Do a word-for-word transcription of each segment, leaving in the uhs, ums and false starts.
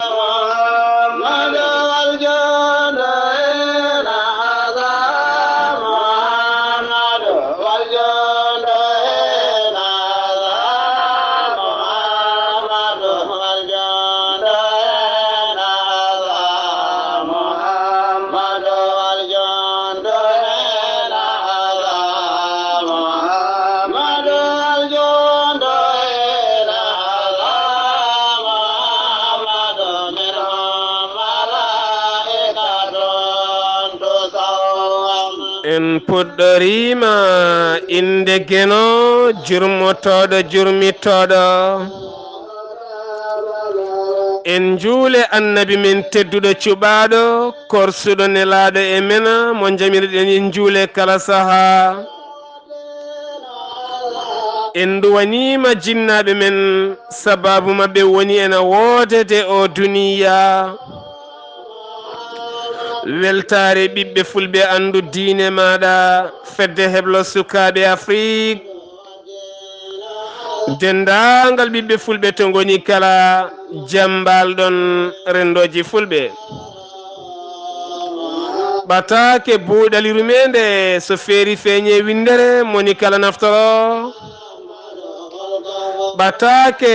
محمد والجند إلى هذا محمد والجند إلى هذا محمد والجند إلى هذا محمد والجند إلى هذا محمد والجند إلى هذا محمد منهم ملائكة تسوم. En puɗɗoriima innde Geno, jurmotooɗo, jurmitooɗo. En njuule Annabi men tedduɗo, cuɓaaɗo, korsuɗo, nelaaɗo e men, mo njamirɗen en njuule kala sahaa. En nduwaniima jinnaaɓe men, sabaabu maɓɓe woni ena woodede o duniya. Weltaare ɓiɓɓe fulɓe, anndu diine maaɗa, fedde heblo sukaaɓe Afrik. Denndaangal ɓiɓɓe fulɓe to ngoni kala, jam mbaal-ɗon renndooji fulɓe. Ɓataake buuɗal yurmeende, so feeri feeñe winndere, moni kala naftoro. Ɓataake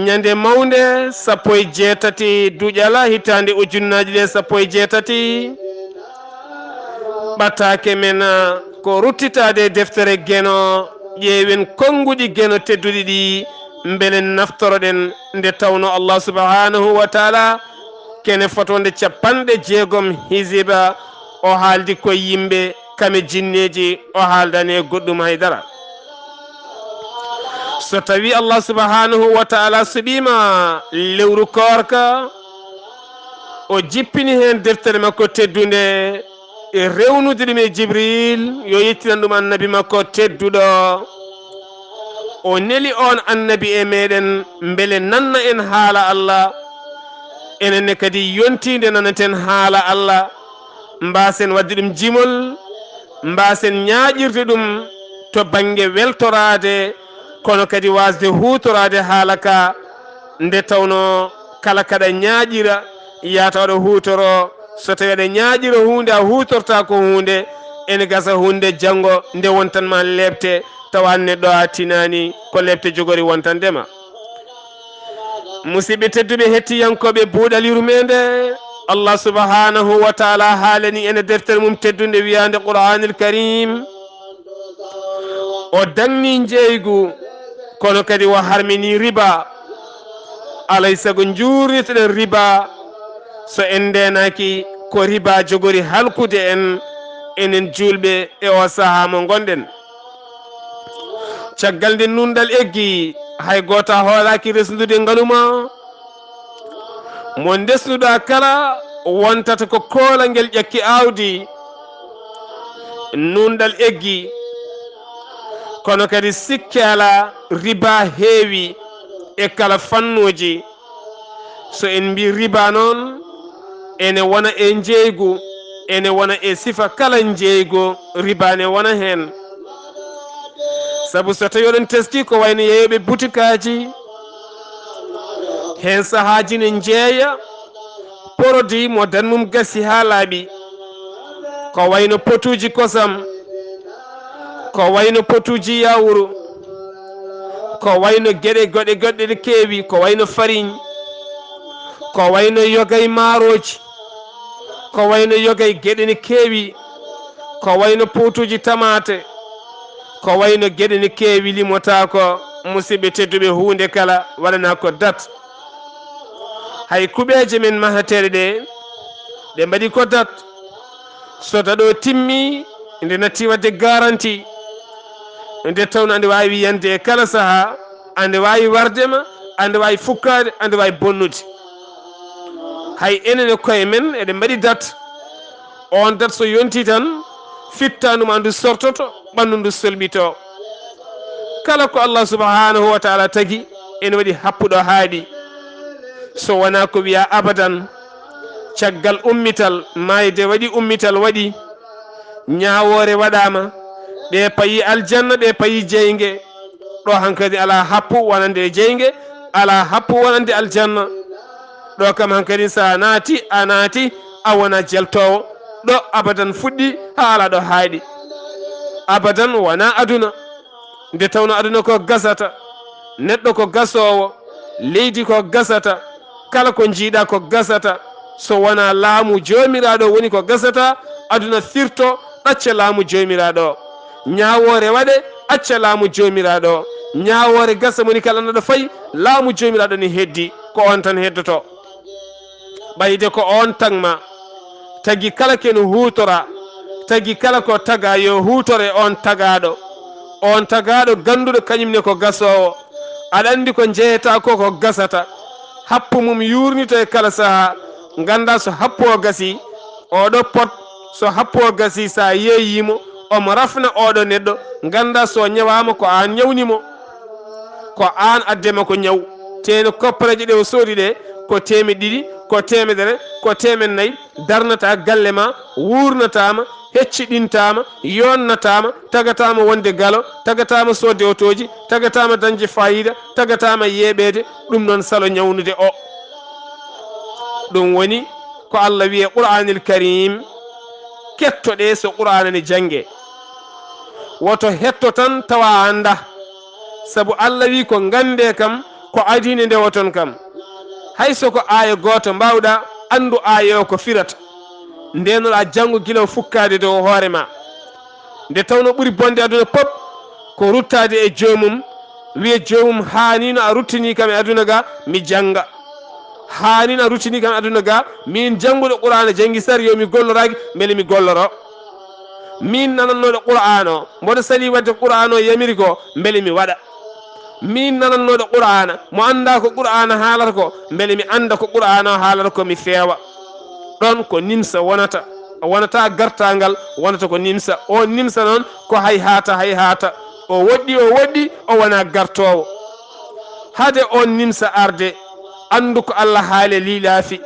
ñande mawnde sappo e jeetati duƴala hitaande ujunnaaji ɗe sappo e jeetati. Ɓataake men ko ruttitaade e deftere Geno, ƴeewen konnguɗi Geno tedduɗi ɗi, mbele naftoroɗen, nde tawno Allah subhanahu wa taala kene fotonde capanɗe jeegom hisiba, o haaldi koye yimɓe, kame jinneeji, o haaldani e goɗɗum haydara. So tawi Allah subhanahu wa taala suɓiima lewru koorka, o jippini heen deftere makko teddunde, e rewnude ɗum e Jibril, yo yettinan ɗum annabi makko tedduɗo. O neli oon annabi e meɗen, mbele nanna en haala Allah. Enen ne kadi yontii nde nanaten haala Allah, mbaasen waɗde ɗum jimol, mbaasen ñaaƴirde ɗum to bannge weltoraade, kono kadi waasde huutoraade haala ka, nde tawnoo kala kaɗa ñaaƴira, yaata aɗa huutoro. So tawii aɗa ñaaƴira huunde, a huutortaako huunde, ene gasa huunde janngo nde wontan ma leepte, tawa aan neɗɗo a tinaani, ko leepte jogori wontande ma. Musidɓe tedduɓe, hettiyankooɓe Buuɗal Yurmeende, Allah subhanahu wa taala haalani en e deftere mum teddunde wiyaande Qur'aanil Kariim, o daŋni njeeygu, kono kadi o harmini riba. Alay sago njuurnitoɗen riba, so en ndeenaaki ko riba jogori halkude en, enen juulɓe e o sahaa mo ngonɗen. Caggal nde nunɗal eggi, hay gooto a hoolaaki resndude ngalu ma. Mo ndesnuɗaa kala wontata ko koolangel ƴakki aawdi. Nunɗal eggi, kono kadi sikke alaa, riba heewi e kala fannuuji. So en mbii riba noon, ene wona e njeeygu, ene wona e sifa kala njeeygu, riba ne wona heen. Sabu so tawii oɗon teskii ko wayno yeeyooɓe butikaaji, heen sahaaji ne njeeya produit mo dan mum gasi haa laaɓi, ko wayno potuuji kosam, ko wayno potuuji yaawuru, ko wayno geɗe goɗe goɗɗe ɗe keewi, ko wayno fariñ, ko wayno yogay maarooji, ko wayno yogay geɗe ne keewi, ko wayno potuuji tamaate, ko wayno geɗe ne keewi limotaako, musidɓe tedduɓe, huunde kala waɗanaa ko dat. Hay kuɓeeje men mahateeɗe ɗe, ɗe mbaɗi ko dat. So daɗo timmi, nde natti waɗde garanti, nde tawno ande waawi yande e kala sahaa, ande waawi warde ma, ande waawi fukkaade, ande waawi bonnude. Hay enen e koye men, eɗen mbaɗi dat. On dat so yonti tan, fittaandu ma ndu sortoto, ɓanndu ndu solɓito. Kala ko Allah subhanahu wa taala tagi, ene waɗi happuɗo haaɗi. So wonaa ko wiya abadan, caggal ummital, maayde waɗi, ummital waɗi, ñaawoore waɗaama, ɓe payi aljanna, ɓe payi jeynge. Ɗo hankadi alaa happu wonande e jeynge, alaa happu wonande aljanna. Ɗo kam hankadi so a naati, a naati, a wona jeltoowo. Ɗo abadan fuɗɗi haa ala ɗo haaɗi. Abadan wona aduna. Nde tawno aduna ko gasata, neɗɗo ko gasoowo, leydi ko gasata, kala ko njiiɗa ko gasata. So wona laamu Joomiraaɗo woni ko gasata, aduna firto, ɗacca laamu Joomiraaɗo. Ñaawoore waɗe, acca laamu Joomiraaɗo. Ñaawoore gasa moni kala naɗo fayi, laamu Joomiraaɗo ni heddi, ko on tan heddoto. Ɓayde ko on tagma, tagi kala keno huutora, tagi kala ko taga yo huutore on tagaaɗo. On tagaaɗo gannduɗo kañum ne ko gasoowo. Aɗa anndi ko njeyata ko ko gasata. Happu mum yuurnito e kala sahaa. Ngannda so happu o gasi, oɗo pot, so happu o gasi, sa yeeyimo, omo rafna oɗo neɗɗo. Ngannda so ñawaama ko aan ñawni mo. Ko aan addema ko ñaw. Teeno koppareeje ɗe o soodi ɗe ko teemedde ɗiɗi, ko teemedere, ko teemedde nayi, darnata galle ma, wuurnataama, hecciɗintaama, yonnataama, tagataama wonde galo, tagataama soodde otooji, tagataama dañde faayiida, tagataama yeeɓeede, ɗum noon salo ñawnude o. Ɗum woni ko Allah wiye Qur'aanil Kariim, kettoɗe so Qur'aana ne jannge. Woto hetto tan tawa a annda. Sabu Allah wi ko ngannde kam, ko adii nde ndewoton kam. Hay so ko aaya gooto mbaawɗa, anndu aaya o ko firata. Ndenoɗa janngo gila o fukkaade dow hoore ma. Nde tawno ɓuri bonde aduna pop ko ruttaade e joomum, wiya joomum haanino a ruttini kam e aduna ga mi jannga. Haanino a ruttini kam e aduna ga, min jannguɗo Qur'aana janngi sar yo mi golloraaki, mbele mi golloro. Min nanannooɗo Qur'aana o, mboɗo salii waɗde ko Qur'aana o yamiri ko, mbele mi waɗa. Min nanannooɗo Qur'aana, mo annda ko Qur'aana haalata ko, mbele mi annda ko Qur'aana o haalata ko, mi feewa. Ɗon ko nimsa wonata, wonata gartaangal, wonata ko nimsa. O nimsa noon ko hay haata, hay haata. O woɗɗi, o woɗɗi, o wona gartoowo. Hade on nimsa arde, anndu ko Allah haali e liilaafi.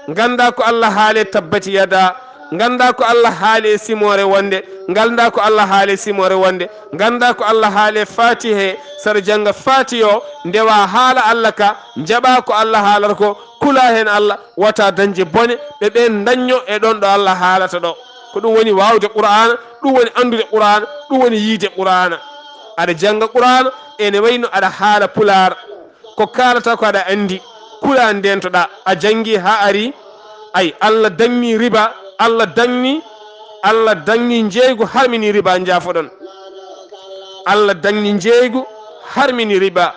Ngannda ko Allah haali e tabbati yada. Ngannda ko Allah haali e simoore wonde. Ngannda ko Allah haali e simoore wonde. Ngannda ko Allah haali e Faatiha he. Saɗa jannga Faatiha o, ndewa haala Allah ka, njaɓa ko Allah haalata ko, kula heen Allah, wata dañde bone, ɓe ɓeen dañño e ɗon ɗo Allah haalata ɗo. Ko ɗum woni waawde Qur'aana, ɗum woni anndude Qur'aana, ɗum woni yiide Qur'aana. Aɗa jannga Qur'aana, ene wayi no aɗa haala Pulaar. Ko kaalata ko aɗa anndi, kula ndeentoɗa, a janngi haa ari, ay, Allah dañni riba, Allah dañni, Allah dañni njeeygu, harmini riba, njaafoɗon. Allah dañni njeeygu, harmini riba.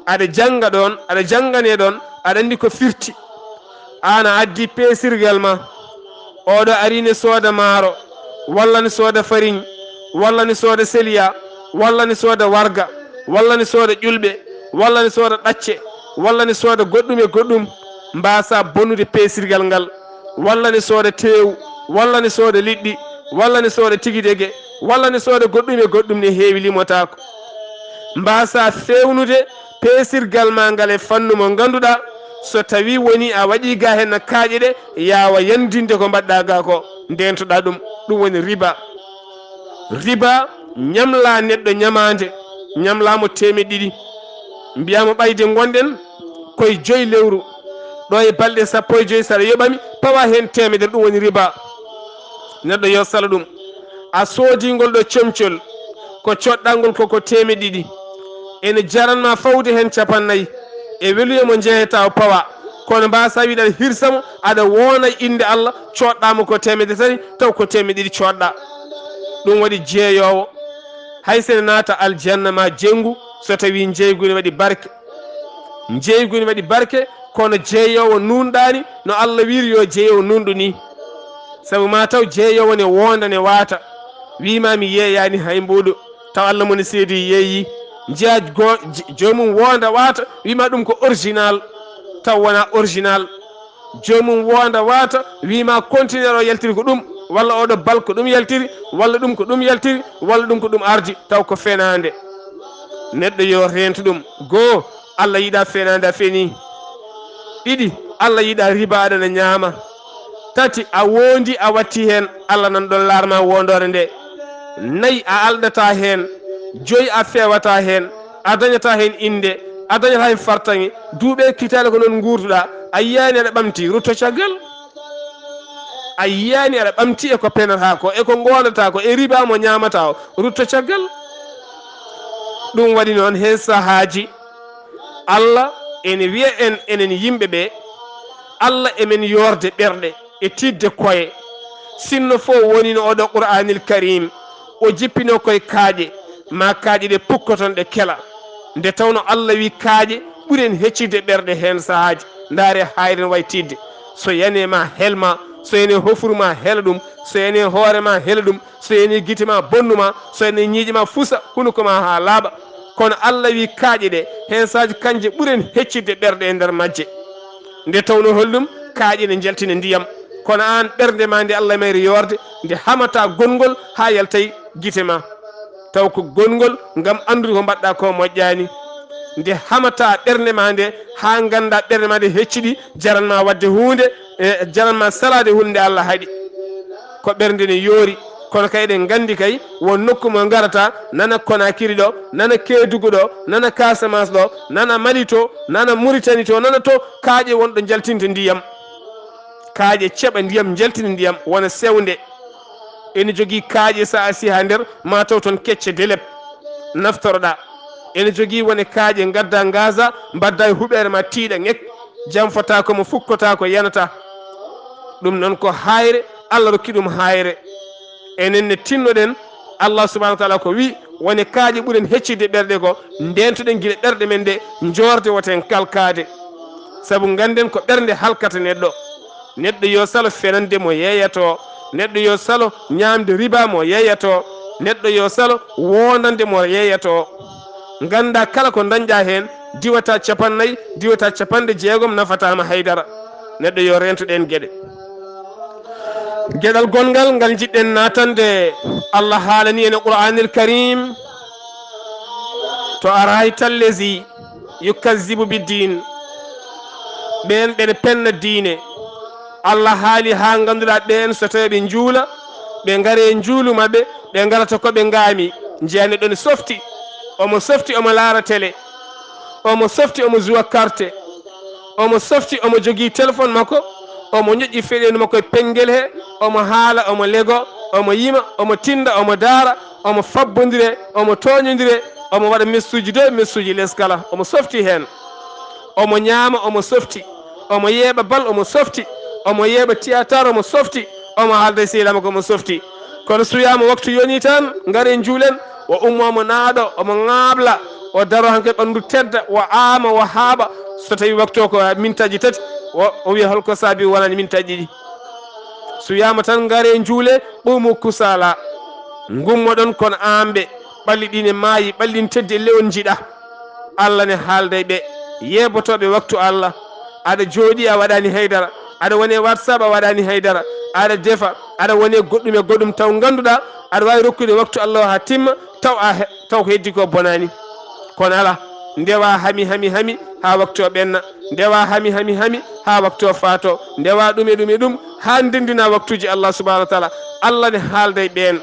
Aɗa jannga ɗoon, aɗa janngane ɗoon, aɗa anndi ko firti. Aan a addi peesirgal ma, oɗo ari ne sooda maaro, walla ne sooda fariñ, walla ne sooda seliya, walla ne sooda warga, walla ne sooda ƴulɓe, walla ne sooda ɗacce, walla ne sooda goɗɗum e goɗɗum, mbaasa bonude peesirgal ngal, walla ne sooda teewu, walla ne sooda liɗɗi, walla ne sooda tigidege, walla ne sooda goɗɗum e goɗɗum ne heewi limotaako. Mbaasa feewnude peesirgal ma ngal e fannu mo ngannduɗaa, so tawii wonii a waɗii ga heen no kaaƴe ɗe, yaawa yanndinde ko mbaɗɗaa ga ko, ndeentoɗaa ɗum, ɗum woni riba. Riba, ñamla neɗɗo ñamaande, ñamla mo teemedde ɗiɗi. Mbiyaa mo ɓayde ngonɗen koye joyi lewru, ɗo e balɗe sappo e joyi, so aɗa yoɓa mi, pawa heen teemedere, ɗum woni riba. Neɗɗo yo salo ɗum. A soodii ngol ɗo comcol, ko coɗɗaa ngol ko, ko teemedde ɗiɗi. Ene jaranma fawde heen cappannayi. E weluye mo njeeyata o pawa. Kono mbaasa wiide aɗa hirsa mo, aɗa woona e innde Allah, coɗɗaa mo ko teemedde tati, taw ko teemedde ɗiɗi coɗɗaa. Ɗum waɗi jeeyoowo. Hay so ene naata aljanna ma jeyngu, so tawii njeeygu ne waɗi barke. Njeeygu ne waɗi barke, kono jeeyoowo nuunɗaani no Allah wiiri yo jeeyoowo nuunɗu ni. Sabu ma taw jeeyoowo ne woonda ne waata, wii ma mi yeeyaani hay mbuuɗu, taw Allah mo ne seedi yeeyi. Njiya go-, j-, joomum woonda waata, wii ma ɗum ko original, taw wona original. Joomum woonda waata, wii ma conteneur o yaltiri ko ɗum, walla oɗo bal ko ɗum yaltiri, walla ɗum ko ɗum yaltiri, walla ɗum ko ɗum ardi, taw ko fenaande. Neɗɗo yo reentu ɗum. Goo, Allah yiɗa fenaande a feni. Ɗiɗi, Allah yiɗa riba aɗana ñaama. Tati, a woondi a watti heen, Allah nan ɗon laarma woondoore nde. Nayi, a alɗata heen. Joyi, a feewata heen. A dañata heen innde. A dañata heen fartaŋŋe. Duuɓe kiitaale ko noon nguurduɗa. A yiyaani aɗa ɓamti, rutto caggal. A yiyaani aɗa ɓamti e ko penataa ko, e ko ngoondataa ko, e riba mo ñaamataa o, rutto caggal. Ɗum waɗi noon, heen sahaaji, Allah ene wiya en, enen yimɓe ɓe, Allah e men yoorde ɓerɗe e tiiɗde koye. Sinno fof wonino oɗo Qur'aanil Kariim, o jippino koye kaaƴe, ma kaaƴe ɗe pukkoton ɗe kela. Nde tawno Allah wi kaaƴe ɓuri en heccirde ɓerɗe heen sahaaji. Ndaare hayre no wayi tiiɗde. So yani ma hel ma, so yani hofru ma hela ɗum, so yani hoore ma hela ɗum, so yani gite ma bonnu ma, so yani ñiiƴe ma fusa, hunuko ma haa laaɓa. Kono Allah wi kaaƴe ɗe, heen sahaaji kanje ɓuri en heccirde ɓerɗe e nder majje. Nde tawno holɗum, kaaƴe ne njaltina ndiyam. Kono aan ɓernde ma nde Allah mayri yoorde, nde hamata gonngol haa yalta e gite ma. Taw ko gonngol ngam anndude ko mbaɗɗa ko moƴƴaani. Nde hamata ɓernde ma nde haa ngannda ɓernde ma nde hecciɗi, jaran ma waɗde huunde, e jaran ma salaade huunde nde Allah haɗi. Ko ɓernde ne yoori, kono kay eɗen nganndi kay won nokku mo ngarata, nana Konakiri ɗo, nana Keedugu ɗo, nana Casamance ɗo, nana Mali to, nana Muritani to, nana to, kaaƴe won ɗo njaltinte ndiyam. Kaaƴe ceɓa ndiyam, njaltina ndiyam, wona sewnde. Ene jogii kaaƴe, so a sii haa nder, ma taw toon kecce delep naftoroɗa. Ene jogii wone kaaƴe, ngadda ngaasa, mbadda e huɓeere ma, tiiɗa ŋek, janfata ko mo fukkota ko yanata. Ɗum noon ko haayre, Allah rokki ɗum haayre. Enen ne tinnoɗen, Allah subhanahu wa taala ko wi, wone kaaƴe ɓuren heccirde ɓerɗe ko, ndeentoɗen gila ɓerɗe men ɗe, njoorde woten kalkaade. Sabu ngannden ko ɓernde halkata neɗɗo. Neɗɗo yo salo fenande mo yeeyato, neɗɗo yo salo ñaamde riba mo yeeyato, neɗɗo yo salo woondande mo yeeyato. Ngannda kala ko ndañɗa heen, diwata capannay, diwata capanɗe jeegom nafataama haydara. Neɗɗo yo reento ɗeen geɗe. Geɗal gonngal ngal njiɗɗen naatande, Allah haalani en e Qur'aanil Kariim, to araayta allazi yukazzibu biddiin, ɓeen ɓene penna diine. Allah haali haa ngannduɗaa ɓeen so tawii ɓe njuula, ɓe ngare njuulu maɓɓe, ɓe ngarata ko ɓe ngaami, njiya neɗɗo ne softi, omo softi omo laara tele, omo softi omo zuwa karte, omo softi omo jogii téléphone makko, omo ñoƴƴi feɗeendu makko e penngel he, omo haala, omo lego, omo yima, omo tinda, omo daara, omo fabbondire, omo tooñondire, omo waɗa messuuji dow e messuuji les kala, omo softi heen. Omo ñaama, omo softi, omo yeeɓa bal, omo softi, omo yeeɓa tiyaatar, omo softi, omo haalda e sehilaaɓe makko, omo softi. Kono suyaama waktu yoni tan, ngare njuulen, o umma omo naaɗo, omo ŋaaɓla, o daro hankadi ɓanndu tedda, o aama, o haaɓa. So tawi waktu o ko mintaaji tati, o, o wiya holko saabi wonani mintaaji ɗiɗi. Suyaama tan ngare njuule, ɓuumu kusala. Ngummoɗon kono aamɓe, ɓalli ɗi ne maayi, ɓalli ne teddi e lewon njiɗa. Allah ne haalda e ɓe yeebotooɓe waktu Allah. Aɗa jooɗi a waɗaani haydara, aɗa wone WhatsApp a waɗaani haydara, aɗa defa, aɗa wone goɗɗum e goɗɗum taw ngannduɗaa aɗa waawi rokkude waktu Allah o haa timma, taw a he-, taw ko heddi ko bonaani. Kono alaa, ndewa hami, hami, hami, haa waktu o ɓenna. Ndewa hami, hami, hami, haa waktu o faato. Ndewa ɗum e ɗum e ɗum, haa ndenndina waktuuji Allah subhanahu wa taala. Allah ne haalda e ɓeen.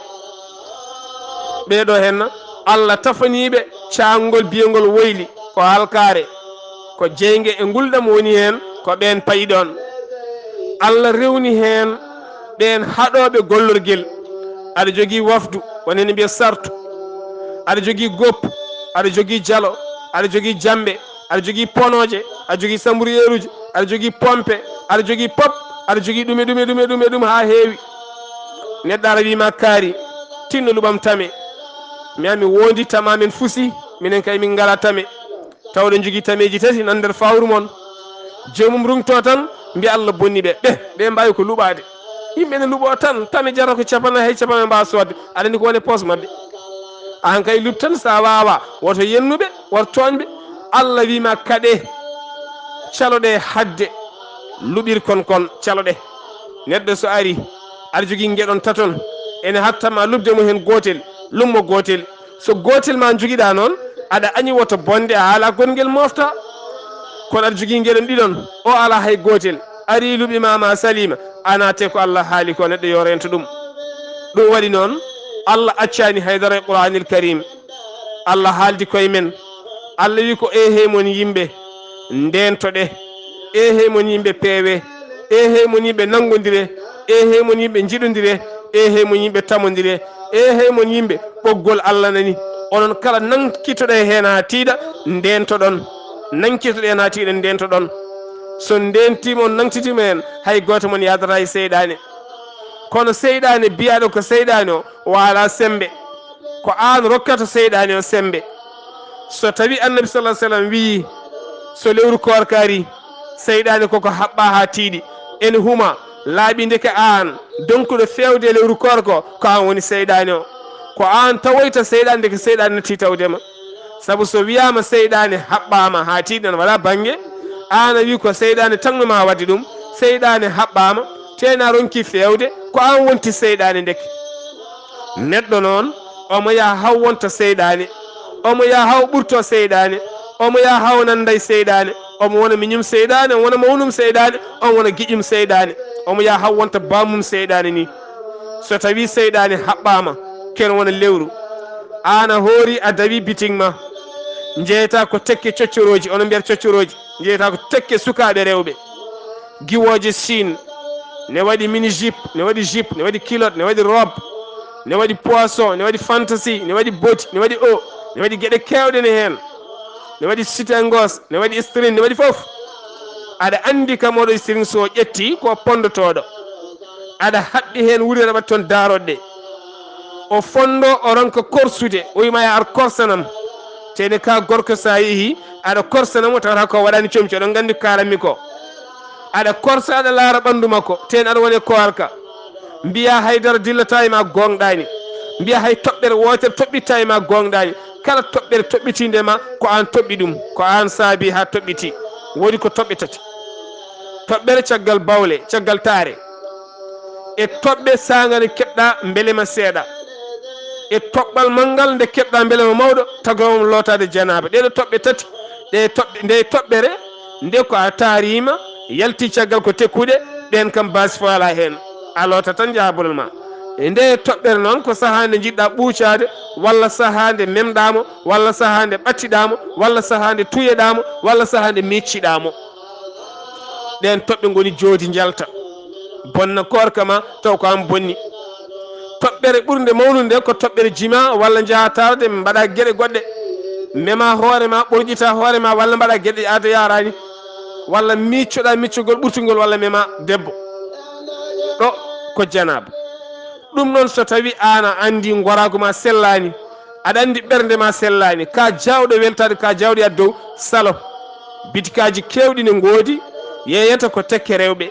Ɓee ɗoo heen, Allah tafanii ɓe caangol biyangol woyli, ko halkaare, ko jeynge e ngulɗam woni heen, ko ɓeen payi ɗoon. Allah rewni heen ɓeen haɗooɓe gollorgel. Aɗa jogii wafdu, woni no mbiya sartu. Aɗa jogii goppu, aɗa jogii jalo, aɗa jogii jamɓe, aɗa jogii ponooje, aɗa jogii sambriyeeruuji, aɗa jogii pompe, aɗa jogii pop, aɗa jogii ɗum e ɗum e ɗum e ɗum e ɗum haa heewi. Neɗɗo ara wii ma kaari, tinno luɓam tame. Mi ami wondi tama men fusi, minen kay min ngala tame. Taw oɗon jogii tameeji tati nan nder fawru mon. Joomum rungto tan, mbiya Allah bonni ɓe. Ɓe, ɓe mbaawi ko luɓaade. Yimɓe ne luɓo tan, tame jara ko capana hay capana mbaawa soodde. Aɗa anndi ko woni poos maɓɓe. Aan kay luɓ tan, so a waawa, woto yennuɓe, woto tooñɓe. Allah wii ma kaɗe, caloɗe hadde luɓirkon kon, caloɗe. Neɗɗo so ari, aɗa jogii ngeɗon taton, ene hatta ma luɓde mo heen gootel, lummo gootel. So gootel ma njogiɗaa noon, aɗa añi woto bonde, a haala gongel mofta. Kono aɗa jogii ngeɗon ɗiɗon, o alaa hay gootel. Ari luɓi ma, ma saliima, a naate ko Allah haali ko, neɗɗo yo reento ɗum. Ɗum waɗi noon, Allah accaani haydara e Qur'aanil Kariim. Allah haaldi koye men. Allah wi ko, "Eehey mon yimɓe, ndeentoɗe." Eehey mon yimɓe peewe, eehey mon yimɓe nanngondire, eehey mon yimɓe njiɗondire, eehey mon yimɓe tamondire, eehey mon yimɓe ɓoggol Allah nani. Onon kala nankitoɗon heen haa tiiɗa, ndeentoɗon. Nankitoɗon haa tiiɗa, ndeentoɗon. So ndeentiima, on nangtitiima heen, hay gooto mon yaadataa e seyɗaane. Kono seyɗaane biyaaɗo ko seyɗaane o, o alaa semmbe. Ko aan rokkata seyɗaane o semmbe. So tawii Annabi sallallahu alaihi wasallam wiyi, so lewru koorka arii, seyɗaane koko haɓɓaa haa tiiɗi. Ene huma, laaɓi ndeke aan, donkuɗo feewde e lewru koorka o, ko aan woni seyɗaane o. Ko aan tawoyta seyɗaane ndeke seyɗaane natti tawde ma. Sabu so wiyaama seyɗaane haɓɓaama haa tiiɗi, ene waɗa bannge, aan a wii ko seyɗaane tan no maa waɗde ɗum, seyɗaane haɓɓaama, tee na ronki feewde, ko aan wonti seyɗaane ndeke. Neɗɗo noon, omo yaha haa wonta seyɗaane, omo yaha haa ɓurto seyɗaane, omo yaha haa nanda e seyɗaane, omo wona miñum seyɗaane, omo wona mawnum seyɗaane, omo wona giƴum seyɗaane, omo yaha haa wonta bammum seyɗaane ni. So tawii seyɗaane haɓɓaama, ken wona lewru, aan a hoori a dawi bitig ma, njeyata ko tekke coccorooji, onon mbiyata coccorooji, njeyata ko tekke sukaaɓe rewɓe, giwooje Chine, ne waɗi mini jupe, ne waɗi jupe, ne waɗi culotte, ne waɗi robe, ne waɗi poisson, ne waɗi fantasy, ne waɗi body, ne waɗi o, ne waɗi geɗe keewɗe ne heen, ne waɗi sitengos, ne waɗi string, ne waɗi fof. Aɗa anndi kam oɗo string so ƴetti ko ponndotooɗo. Aɗa haɓɓi heen wuri aɗa waɗi toon daaroɗe. O fonndo o ronka korsude, o wiima ya ar korsanam. Tene ka gorko sa yehi, aɗa korsanam o tawata ko waɗani comci, oɗon nganndi ko kalanmi ko. Aɗa korsa aɗa laara ɓanndu makko, tene aɗa woni e koorka. Mbiya haydara dillata e ma gooŋɗaani. Mbiya hay toɓɓere wootere toɓɓitta e ma gooŋɗaani. Kala toɓɓere toɓɓitiinde ma, ko aan toɓɓi ɗum, ko aan saabi haa toɓɓiti. Woodi ko toɓɓe tati. Toɓɓere caggal bawle, caggal taare. E toɓɓe saanga nde keɓɗa mbelema seeɗa. E toɓɓal manngal nde keɓɗa mbelema mawɗo, tagorom lootaade janaaba. Ɗee ɗoo toɓɓe tati, ɗe toɓɓe, nde toɓɓere, nde ko a taariima, yalti caggal ko tekkuɗe, ɗeen kam baasi fof alaa heen. A loota tan njaha bolol ma. E nde toɓɓere noon ko sahaa nde njiɗɗa ɓuucaade, walla sahaa nde memɗa mo, walla sahaa nde ɓattiɗa mo, walla sahaa nde tuyeɗa mo, walla sahaa nde micciɗa mo. Ɗeen toɓɓe ngoni joodi njalta. Bonna koorka ma, taw ko aan bonni. Toɓɓere ɓurnde mawnude nde ko toɓɓere jima walla njaha tawde mbaɗa geɗe goɗɗe. Mema hoore ma, ɓorƴita hoore ma, walla mbaɗa geɗe aada yaraani. Walla miccoɗa miccugol ɓurtungol walla mema debbo. Ɗo ko janaaba. Ɗum noon so tawi aan a anndi ngoraagu ma sellaani, aɗa anndi ɓernde ma sellaani, ka jaawɗo weltaade, ka jaawɗo yaade dow, salo. Bitikaaji keewɗi ne ngoodi, yeeyata ko tekke rewɓe,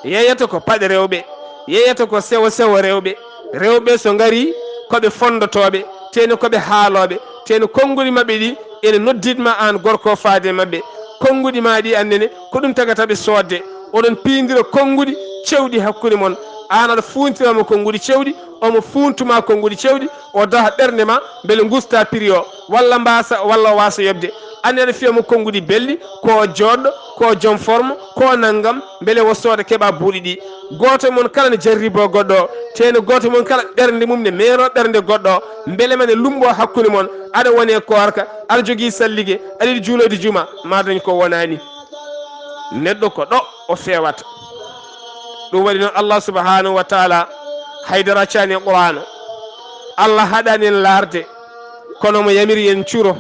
yeeyata ko paɗe rewɓe, yeeyata ko sewo sewo rewɓe. Rewɓe so ngarii, ko ɓe fonndotooɓe, tee ne ko ɓe haalooɓe, tee ne konnguɗi maɓɓe ɗi ene noddit ma aan gorko faade e maɓɓe. Konnguɗi ma ɗi annene, ko ɗum tagata ɓe soodde. Oɗon piindira konnguɗi cewɗi hakkunde mon. Aan aɗa fuuntira mo konnguɗi cewɗi, omo fuuntuma konnguɗi cewɗi, o daha ɓernde ma mbele ngusta prix o, walla mbasa, walla o wasa yoɓde. Aan aɗa fiya mo konnguɗi belɗi, ko o jooɗɗo, ko o joom forme, ko o nanngam, mbele o sooda keɓa buuɗi ɗi. Gooto e mon kala ne jarribo goɗɗo o, tee ne gooto e mon kala ɓernde mum ne meero ɓernde goɗɗo o, mbele ma ne lumbo hakkunde mon, aɗa woni e koorka, aɗa jogii sallige, aɗa yiɗi juuloyde juma, ma dañ ko wonaani. Neɗɗo ko ɗo o feewata. Ɗum waɗi noon Allah subhanahu wa taala haydara accaani e Qur'aana. Allah haɗaani en laarde, kono mo yamiri en curo,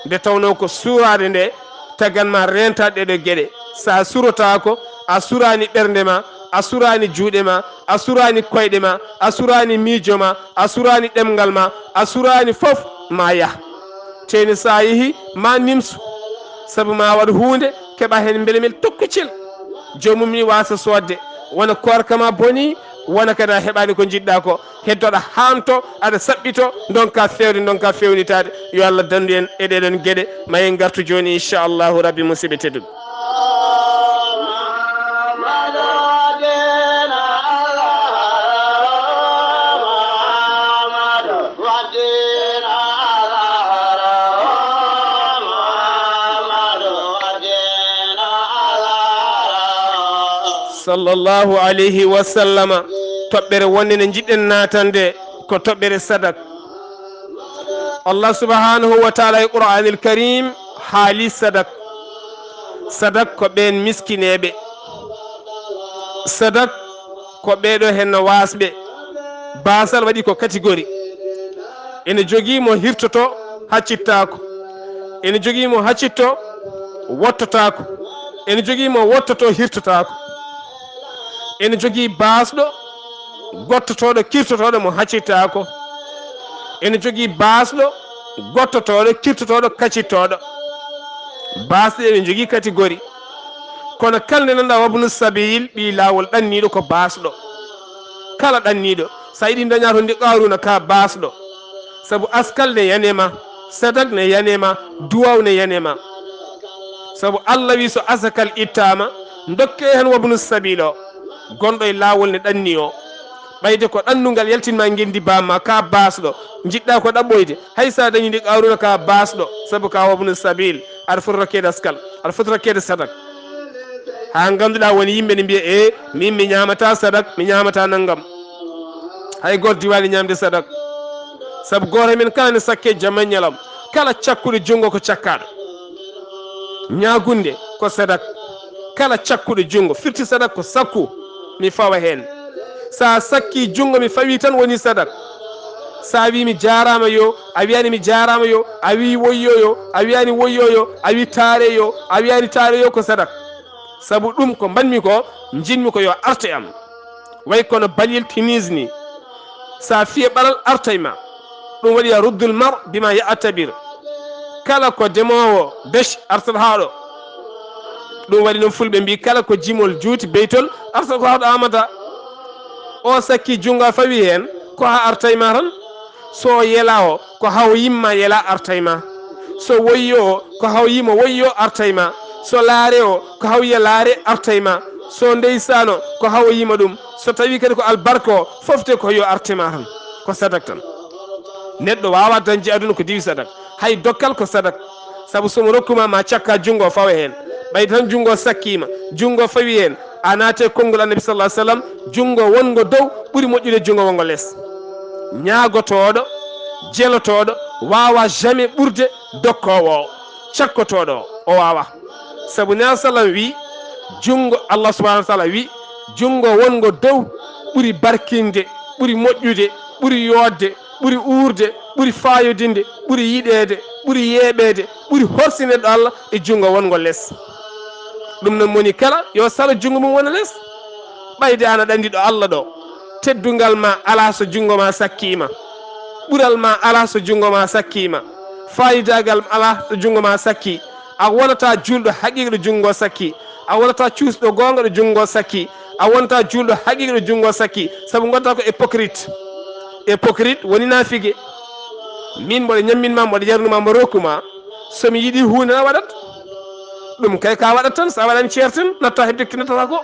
nde tawnoo ko suuraade nde tagan ma reentaade ɗee ɗoo geɗe. So a surotaako, a suraani ɓernde ma, a suraani juuɗe ma, a suraani koyɗe ma, a suraani miijo ma, a suraani ɗemngal ma, a suraani fof, ma yah. Tee ne so a yehi, ma nimsu. Sabu ma waɗ huunde, keɓa heen mbele mbele tokkocel. Joomum ni waasa soodde. Wona koorka ma bonii, wona kadi a heɓaani ko njiɗɗa ko. Heddo aɗa haanto, aɗa saɓɓito, ndonka feewde, ndonka feewnitaade. Yo Allah danndu en e ɗee ɗoon geɗe. Ma en ngartu jooni, inchallahu rabbi, musidɓe tedduɓe. Sallallahu alayhi wa sallama. Toɓɓere wonde nde njiɗɗen naatande ko toɓɓere sadak. Allah subhanahu wa taala e Qur'anil Karim haali sadak. Sadak ko ɓeen miskineeɓe. Sadak ko ɓeeɗo heen no waasɓe. Baasal waɗi ko catégorie. Ene jogii mo hirtoto, haccittaako. Ene jogii mo haccitto, wottotaako. Ene jogii mo wottoto, hirtotaako. Ene jogii baasɗo, gottotooɗo, kirtotooɗo mo haccittaako. Ene jogii baasɗo, gottotooɗo, kirtotooɗo, kacittooɗo. Baasɗe ene jogii catégorie. Kono kala nde nanɗa wabnu sabiil, ɓii laawol ɗanniiɗo ko baasɗo. Kala ɗanniiɗo, so a yiɗi daña to ndi Qaaruuna ka baasɗo. Sabu askal ne yane ma, sadak ne yane ma, duwaw ne yane ma. Sabu Allah wi so asakal ittaama, dokke heen wabnu sabiil o, gonɗo e laawol ne ɗanni o. Ɓayde ko ɗannungal yaltin ma ngenndi baam ma, ka baasɗo, njiɗɗa ko ɗaɓɓoyde, hay sa dañi ndi Qaaruuna ka baasɗo, sabu ka wabnu sabiil, aɗa foti rokkeede askal, aɗa foti rokkeede sadak. Haa ngannduɗaa won yimɓe ne mbiya, "E, min mi ñaamata sadak, mi ñaamata nanngam." Hay gooto diwaani ñaamde sadak. Sabu gooto e men kala ne sakke jamma e ñalawma. Kala cakkuɗo junngo ko cakkaaɗo. Ñaagunde ko sadak. Kala cakkuɗo junngo, firti sadak ko sakku, mi fawa heen. Sa sakki junngo, mi fawi tan woni sadak. Sa wi mi jaaraama yo, a wiyaani mi jaaraama yo, a wi woyyo yo, a wiyaani woyyo yo, a wi taare yo, a wiyaani taare yo, ko sadak. Sabu ɗum ko mbaɗmi ko, njiɗmi ko yo arte am. Way kono balil tinis ni. Sa fiye ɓalal artay ma. Ɗum waɗi ya ruddul mar bima ya attabir. Kala ko demoowo bech artat haa ɗo. Ɗum waɗi noon fulɓe mbi kala ko jimol juuti beytol artat ko haa ɗo amata. O sakki junngo a fawi heen ko haa artay ma tan. So yela o ko haw yimma yela artay ma. So woyyo o ko haw yimo woyyo artay ma. So laare o ko haw yiya laare artay ma. So ndeysaan o ko haw yima ɗum. So tawi kadi ko albarka o fofte ko yo arte ma tan. Ko sadak tan. Neɗɗo waawa dañde aduna ko diwi sadak. Hay dokkal ko sadak. Sabu so mo rokkuma ma cakka junngo fawa heen. Ɓay tan junngo sakkiima, junngo fawi heen. A naate konngol Annabi sallallahu alaihi wasallam, junngo wonngo dow ɓuri moƴƴude junngo wonngo les. Ñaagotooɗo, jelotooɗo, waawa jamais ɓurde dokkoowo o, cakkotooɗo o, o waawa. Sabu Nela sallam wi, junngo, Allah subhanahu wa taala wi, junngo wonngo dow ɓuri barkinde, ɓuri moƴƴude, ɓuri yoodde, ɓuri uurde, ɓuri faayodinde, ɓuri yiɗeede, ɓuri yeeɓeede, ɓuri horsineede ɗo Allah e junngo wonngo les. Ɗum noon moni kala yo salo junngo mum wona les. Ɓayde an aɗa anndi ɗo Allah ɗo, teddungal ma alaa so junngo ma sakkiima. Ɓural ma alaa so junngo ma sakkiima. Faayidaagal ma alaa so junngo ma sakki. A wonata juulɗo haqiiqa ɗo junngo sakki. A wonata cuusɗo goonga ɗo junngo sakki. A wonata juulɗo haqiiqa ɗo junngo sakki. Sabu ngonta ko hypocrite. Hypocrite woni naafige. Min mboɗo ñammin ma, mboɗo yarnu ma, mboɗo rokku ma. So mi yiɗi huunde na waɗat. Ɗum kay ka waɗat tan, so a waɗani ceer tan, natta hedde ki nattata ko.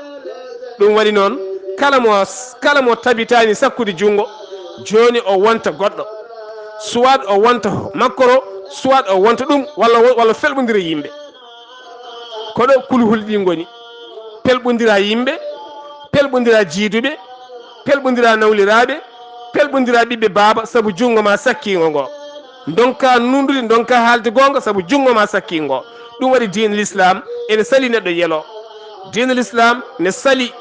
Ɗum waɗi noon, kala mo, kala mo tabitani sakkude junngo, jooni o wonta goɗɗo. Soit o wonta makkoro, soit o wonta ɗum, walla wo-, walla felɓondira yimɓe. Ko ɗo kulhuli ɗi ngoni. Pelɓondira yimɓe, pelɓondira jiiduɓe, pelɓondira nawliraaɓe, pelɓondira ɓiɓɓe baaba, sabu junngo ma sakkiingo ngo. Ndonka nuundude, ndonka haalde goonga, sabu junngo ma sakkiingo. Ɗum waɗi diine l'islam ene sali neɗɗo yelo. Diine l'islam ne sali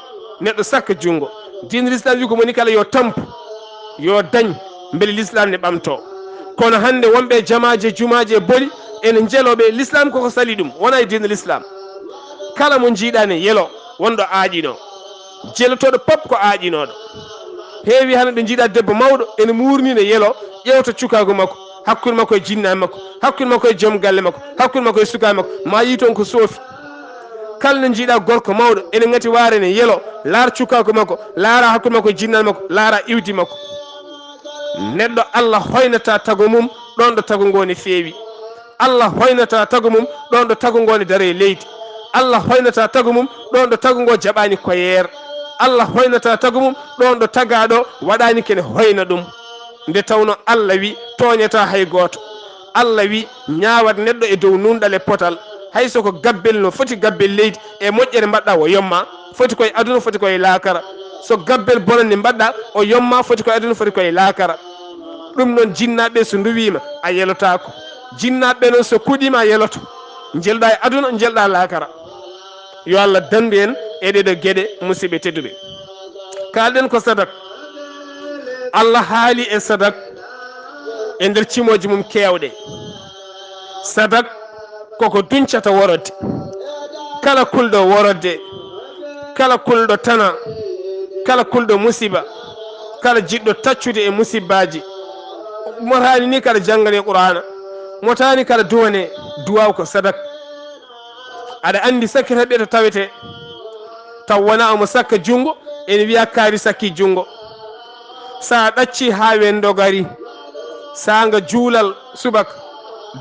neɗɗo sakka junngo. Diine l'islam wi ko moni kala yo tampu, yo dañ, mbele l'islam ne ɓamto. Kono hannde wonɓe jamaaji e jumaaji e boli ene njeloo ɓe, l'islam koko sali ɗum, wona e diine l'islam. Kala mo njiiɗa ne yelo, wonɗo aaƴino. Jelotooɗo pop ko aaƴinooɗo. Heewi hannde ɗo njiiɗa debbo mawɗo ene muurni ne yelo, ƴeewta cukaagu makko, hakkunde makko e jinnaaɓe makko, hakkunde makko e joom galle makko, hakkunde makko e sukaaɓe makko, ma yii toon ko soofi. Kala no njiiɗa gorko mawɗo ene ŋati waare ne yelo, laar cukaagu makko, laara hakkunde makko e jinnaaɓe makko, laara iwdi makko. Neɗɗo Allah hoynata tago mum ɗoon ɗo tago ngo ne feewi. Allah hoynata tago mum ɗoon ɗo tago ngo ne dare e leydi. Allah hoynata tago mum ɗoon ɗo tago ngo jaɓaani koyeer. Allah hoynata tago mum ɗoon ɗo tagaaɗo waɗaani kene hoyna ɗum. Nde tawno Allah wi tooñata hay gooto. Allah wi ñaawat neɗɗo e dow nunɗal e potal. Hay so ko gabbel no foti gabbel leydi e moƴƴere mbaɗɗa wo yomma. Foti koye aduna, foti koye laakara. So gabbel bonande mbaɗɗa, o yomma, foti koye aduna, foti koye laakara. Ɗum noon, jinnaaɓe so nduwiima, a yelotaako. Jinnaaɓe noon so kuɗiima, a yeloto. Njelɗa e aduna, njelɗa laakara. Yo Allah danndu en e ɗeɗo geɗe, musidɓe tedduɓe. Kaalɗen ko sadak. Allah haali e sadak e nder cimooji mum keewɗe. Sadak koko duncata worodde. Kala kulɗo worodde, kala kulɗo tana, kala kulɗo musiba, kala jiɗɗo taccude e musibbaaji, motaani ni kala janngane Qur'aana, motaani kala duwane, duwaaw ko sadak. Aɗa anndi sakkitaɓe to tawete, taw wona omo sakka junngo, ene wiya kaari sakki junngo. Sa ɗacci haa wendo gari, sa nga juulal subaka,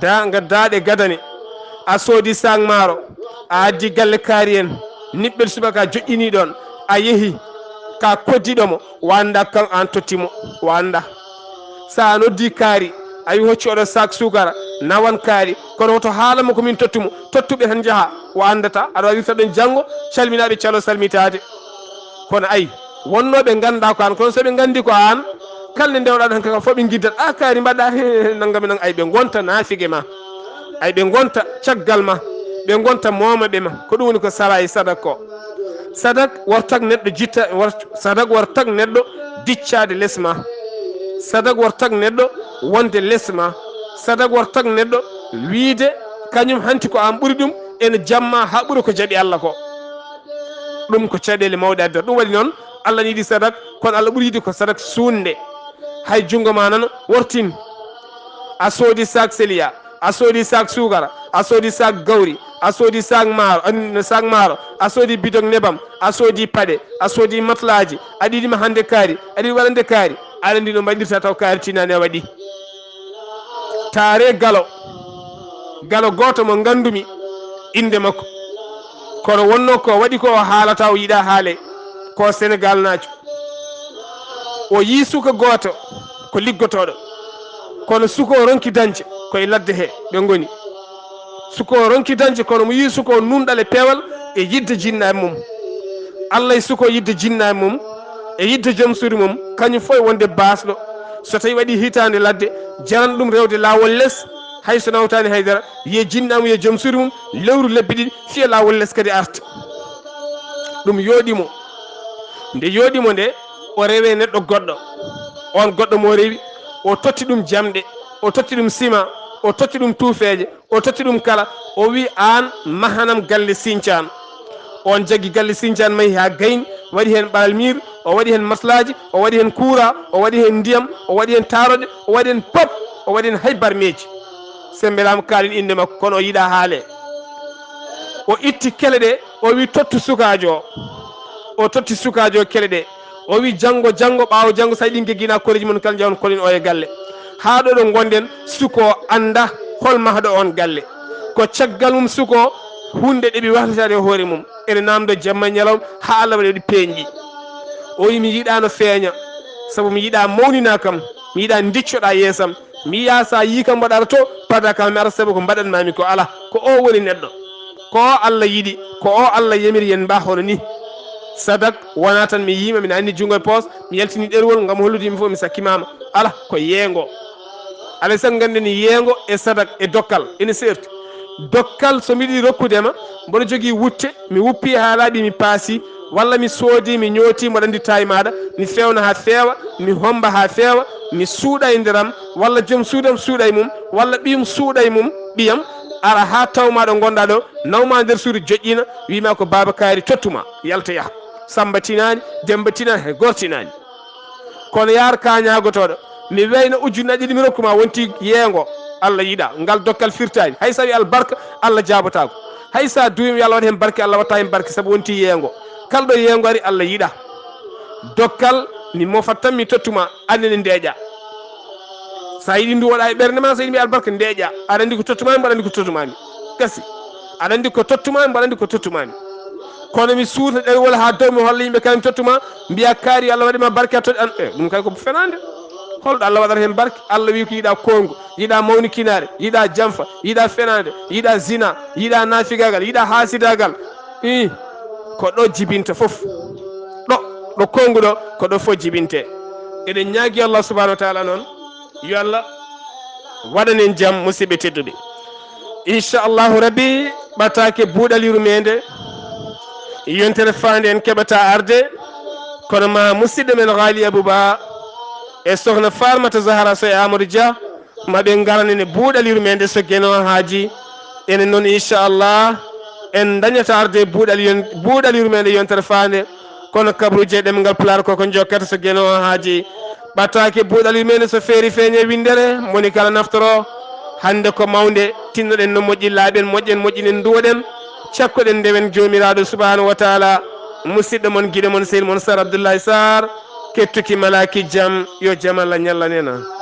da nga daaɗe gadane, a soodi saak maaro, a addi galle kaari en, niɓɓel subaka a joƴƴini ɗon, a yehi ka koddiɗo mo, o annda kan an totti mo, o annda. Sa noddi kaari, a wi hocci oɗo saak suukara, nawan kaari, kono woto haala mo ko min tottu mo, tottuɓe tan njaha, o anndata, aɗa wawi wirta ɗon janngo, calminaɓe calo salmitaade. Kono ay, wonnooɓe ngannda ko an, kono so ɓe nganndi ko an, kala nde ndewɗa tan kaka fof ɓe ngiddat, a kaari mbaɗɗa, he, nangam e nang, ay ɓe ngonta naafige ma, ay ɓe ngonta caggal ma, ɓe ngonta moomaɓe ma, ko ɗum woni ko sara e sadak ko. Sadak wartak neɗɗo jitta, war-, sadak wartak neɗɗo diccaade les ma. Sadak wartak neɗɗo wonde les ma. Sadak wartak neɗɗo wiide kañum hanti ko an ɓuri ɗum, ene jamma haa ɓura ko jaɓi Allah ko. Ɗum ko caɗeele mawɗe addata. Ɗum waɗi noon, Allah ne yiɗi sadak, kono Allah ɓuri yiɗi ko sadak suuɗnde. Hay junngo ma nano, wortin. A soodi saak seliya, a soodi saak suukara, a soodi saak gawri, a soodi saak maaro, an-, saak maaro, a soodi bidon nebam, a soodi paɗe, a soodi matlaaji, aɗa yiɗi ma hannde kaari, aɗa yiɗi waɗande kaari, aɗa anndi no mbaɗirta taw kaari tinaani a waɗi. Taare galo, galo gooto mo nganndumi innde makko. Kono wonno ko waɗi ko o haalata o yiɗa haale, ko Senegal naajo. O yii suka gooto ko liggotooɗo, kono suka o ronki dañde ko e ladde he ɓe ngoni. Suka o ronki dañde, kono mo yii suka o nunɗal e peewal e yidde jinnaaɓe mum. Allah e suka o yidde jinnaaɓe mum e yidde joom suudu mum, kañum fof e wonde baasɗo. So tawi waɗi hitaande ladde, jaran ɗum rewde laawol les, hay so nawtaani haydara, wiye jinnaamu, wiye joom suudu mum, lewru lebbi ɗiɗi, fiya laawol les kadi arta. Ɗum yooɗi mo. Nde yooɗi mo nde, o rewe neɗɗo goɗɗo. On goɗɗo mo rewi, o totti ɗum jamɗe, o totti ɗum sima, o totti ɗum tuufeeje, o totti ɗum kala. O wi, "Aan, mahanam galle Sincaan." On jaggi galle Sincaan, mahi haa gayni, waɗi heen ɓalmiir, o waɗi heen maslaaji, o waɗi heen kuura, o waɗi heen ndiyam, o waɗi heen taaroɗe, o waɗi heen pop, o waɗi heen hay barmeeji. Sembelaama kaalen innde makko, kono o yiɗa haale. O itti kele ɗe, o wi, "Tottu sukaajo o." O totti sukaajo o kele ɗe. O wi, "Janngo, janngo, ɓaawo janngo, so a yiɗi ngeggina koreeji mon kala, njahon kolin o e galle." Haa ɗo ɗo ngonɗen, suka o annda hol mahɗo on galle. Ko caggal mum suka o huunde ɗeɓi wahlitaade e hoore mum. Ene naamndo jamma e ñalawma haa Allah waɗi ɗi peeñɗi. O wi, "Mi yiɗa no feeña, sabu mi yiɗa mawnina kam, mi yiɗa ndiccoɗa yeesam. Mi yiya so a yii kam mbaɗa to, pada kam mi ara sabu ko mbaɗanmami ko ala." Ko o woni neɗɗo. Ko o Allah yiɗi, ko o Allah yamiri yen mba hono ni. Sadak wona tan mi yiima, mi nanni junngo e poos, mi yaltini ɗerwol ngam hollude yimɓe fof mi sakkimama. Ala, ko yeengo. Alay sago ngannden yeengo e sadak e dokkal ene seerti. Dokkal so miɗi rokkude ma, mboɗo jogii wutte, mi wuppi haa laaɓi mi paasi, walla mi soodi, mi ñooti, mboɗo anndi taay maɗa, mi fewna haa feewa, mi homba haa feewa, mi suuɗa e nder am, walla joom suudam suuɗa e mum, walla ɓiyum suuɗa e mum, ɓiyam, ara haa taw ma ɗo ngonɗa ɗo, naw ma nder suudu joƴƴina, wiima ko Baaba Kaari tottuma, yalta yaha. Samba tinaani, Demba tinaani, hay gooto tinaani. Kono yaar ka ñaagotooɗo, mi weyna ujunnaji ɗiɗi mi rokkuma wonti yeengo, Allah yiɗa. Ngal dokkal firtaani. Hay so a wi albarka, Allah jaabotaako. Hay so a duwima yo Allah waɗ heen barke, Allah watta heen barke sabu wonti yeengo. Kala ɗo yeengo ari, Allah yiɗa. Dokkal mi mofat tan mi tottuma, annene ndeeƴa. So a yiɗi nduwoɗa e ɓernde ma, so yiɗi mbiya albarka ndeeƴa. Aɗa anndi ko tottumami, mbaɗa anndi ko tottumami. Gasi. Aɗa anndi ko tottumami, mbaɗa anndi ko tottumami. Kono mi suuta ɗerwol haa dow mi holla yimɓe kañum tottuma, mbiya kaari yo Allah waɗi ma barke a totti an. Eh, ɗum kay ko fenaande. Holɗo Allah waɗata heen barke? Allah wi ko yiɗa koongo, yiɗa mawnikinaare, yiɗa jamfa, yiɗa fenaande, yiɗa zina, yiɗa naafigaagal, yiɗa haasidaagal. Ih, ko ɗo jibinta fof. Ɗo, ɗo koongu ɗo, ko ɗo fof jibinte. Eɗen ñaagi Allah subhanahu wa taala noon, yo Allah waɗan en jam, musidɓe tedduɓe. Inchallahu rabbi, ɓataake buuɗal yurmeende. Yontere faande en keɓata arde, kono ma musidɗo men Ghali Abouba e sohna Farmata Zahara Sow e Amadou Dia, ma ɓe ngarane ne buuɗal yurmeende so Geno haaji. Enen noon, inchallah, en dañata arde buuɗal yon-, buuɗal yurmeende yontere faande, kono kabaruuji e ɗemngal Pulaar koko jokkata so Geno haaji. Ɓattaake buuɗal yurmeende so feeri feeñe winndere, moni kala naftoro. Hannde ko mawnde, tinnoɗen no moƴƴi, laaɓen, moƴƴen, moƴƴinen, nduwoɗen, cakkoɗen, ndewen Joomiraaɗo Subhaanahu wa Taala. Musidɗo mon, giɗo mon, sehil mon, Sar Abdoulaye Sarr, kettuki malaaki jam, yo jam Allah ñallan en.